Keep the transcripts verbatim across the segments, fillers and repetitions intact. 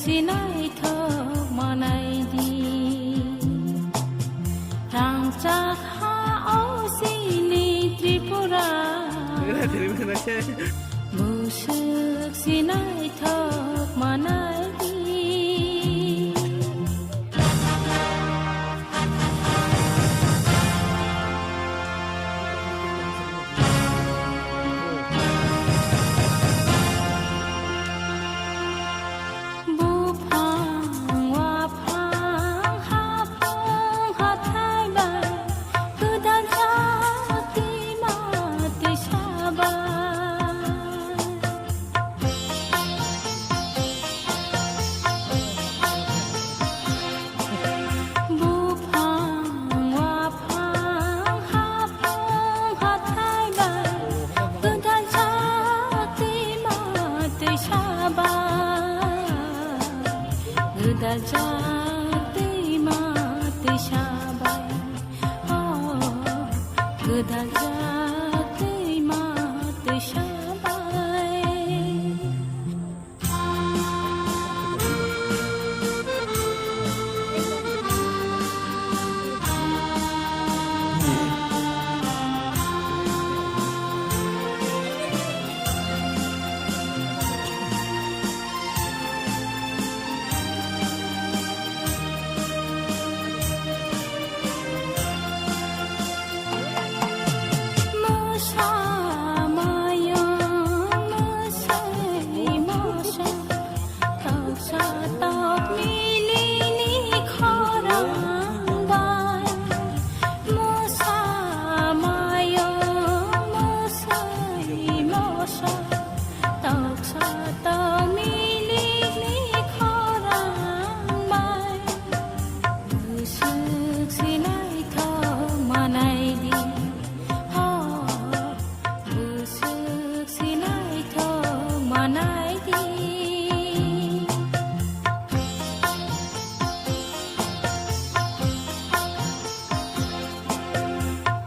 Sinaithok manai di, rangchak ha o chini Tripura. Musuk sinaithok manai di. Buphang, waphang, haphang, hathai bai, gwdal jak twima twisa bai. Buphang, waphang, haphang, hathai bai, gwdal jak twima twisa bai, gwdal jak twima twisa bai, oh, gwdal jak twima twisa bai. Mosa mayung, mosai mosa, toksa tok milini khorang bai. Mosa mayung, mosai mosa, toksa tok milini khorang bai. Bwswk sinaithok manai di, ho, bwswk sinaithok manai di.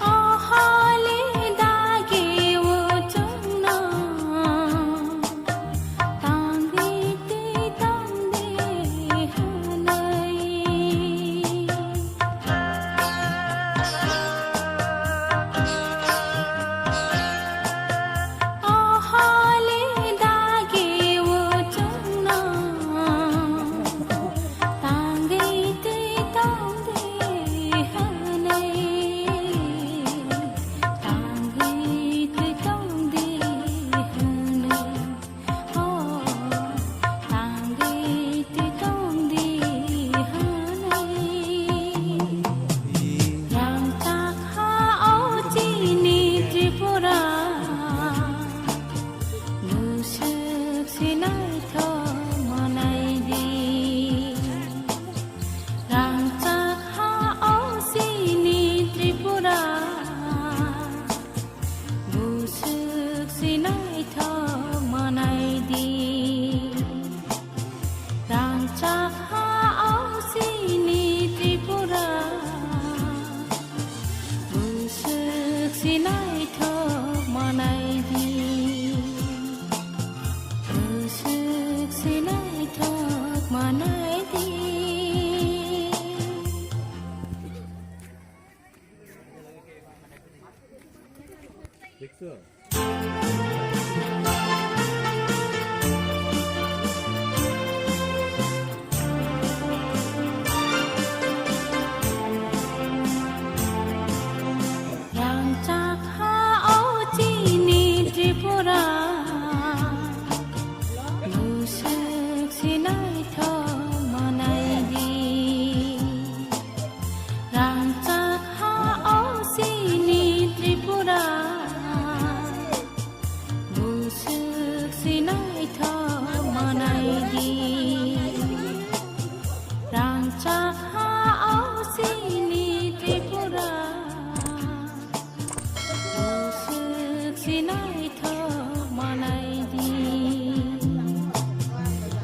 O holi dagi o chwngno tangwi twi tongdi hwnwi. O holi dagi o chwngno tangwi twi tongdi hwnwi, tangwi twi tongdi hwnwi, oh, tangwi twi tongdi hwnwi. Rangchak ha o chini Tripura, bwswk sinaithok manai di. Rangchak ha o chini Tripura, bwswk sinaithok manai di. Rangchak ha o chini Tripura, bwswk sinaithok manai di. Bwswk sinaithok manai di. Rangchak ha o chini Tripura, bwswk sinaithok manai di. Rangchak ha o chini Tripura, bwswk sinaithok manai di. Rangchak ha o chini Tripura, bwswk sinaithok manai di.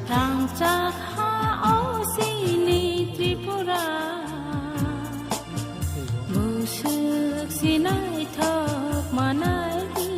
Rangchak ha o chini Tripura, bwswk sinaithok manai di.